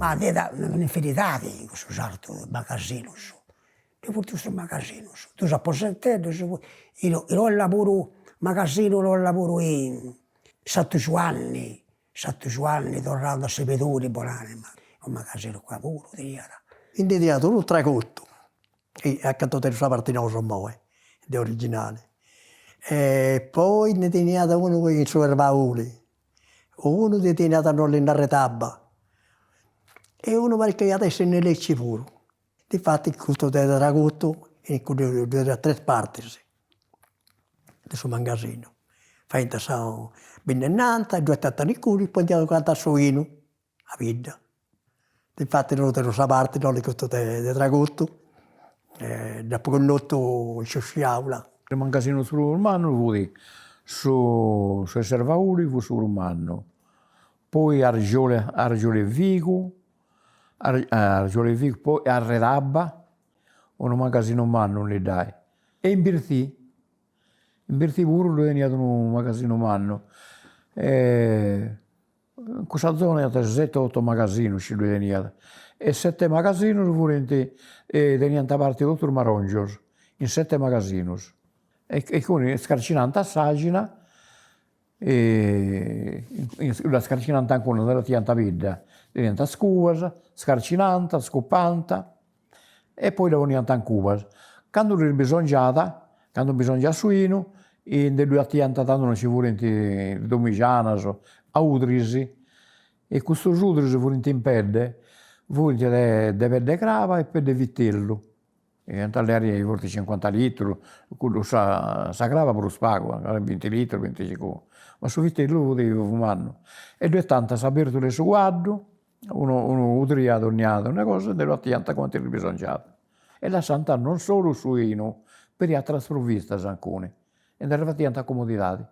Ma teniat un'infinidadi in cussu sartu de magasinus, ddu funt custus magasinus, dus aposenteddus, in Ollala puru, magasinu in Ollala puru in Santu Giuanni, Santu Giuanni torrau a Sebeduni, bon'anima, unu magasinu qua puru teniat. Ndi teniat unu Traguttu, acanta teneus sa parti nosa imoi, de originali, e poi ndi teniat unu in su Erbauli, unu ndi teniat in Arredaba e unu parit chi iat essi in Lecci puru. Difati custu de Traguttu ddu teniat tres partis de su mangasinu, faiant sa binnennant, ddu 'etant in cuddu e poi ndi 'ogant su 'inu a bidda. Difati nosu teneus sa parti no de custu de Traguttu e dd'apu connotu in Sciusciaula. Su mangasinu prus mannu fut su su 'e Servauli fut su prus mannu, poi Arxiola Arxiola 'e Figu, Arxiola 'e Figu, poi Arredaba, unu mangasinu mannu ndi dd'at, e in Birzì, in Birzì puru ddu teniat unu magasinu mannu In cussa zona iant seti o oto magasinus ci ddui teniat e seti magasinus furint teniant parti totus is marongios, in seti magasinus e quindi scarcinant s'àxina e dda scarcinant ancora, dda 'atiant a bidda, teniant is cubas, scarcinant, scupant e poi dda poniant in cubas. Candu ddis bisongiat, candu bisongiat su 'inu, ndi ddu 'atiant, tandu non nci furint domigianas, a udris, e custus udris furint in pedde, furint de de pedde craba e pedde vitellu, iant a leai fortzis cincuanta litrus, cuddu sa sa craba prus pagu, binti litrus binticincu, ma su vitellu fut mannu e ddu 'etant sa bertula 'e su cuaddu unu unu udriat 'onnia 'onnia cosa e ndi ddu 'atiant cumenti ddis bisongiat e lassant non solu su 'inu, peri ateras provvistas incuni e ndi dda fadiant a comodidadi.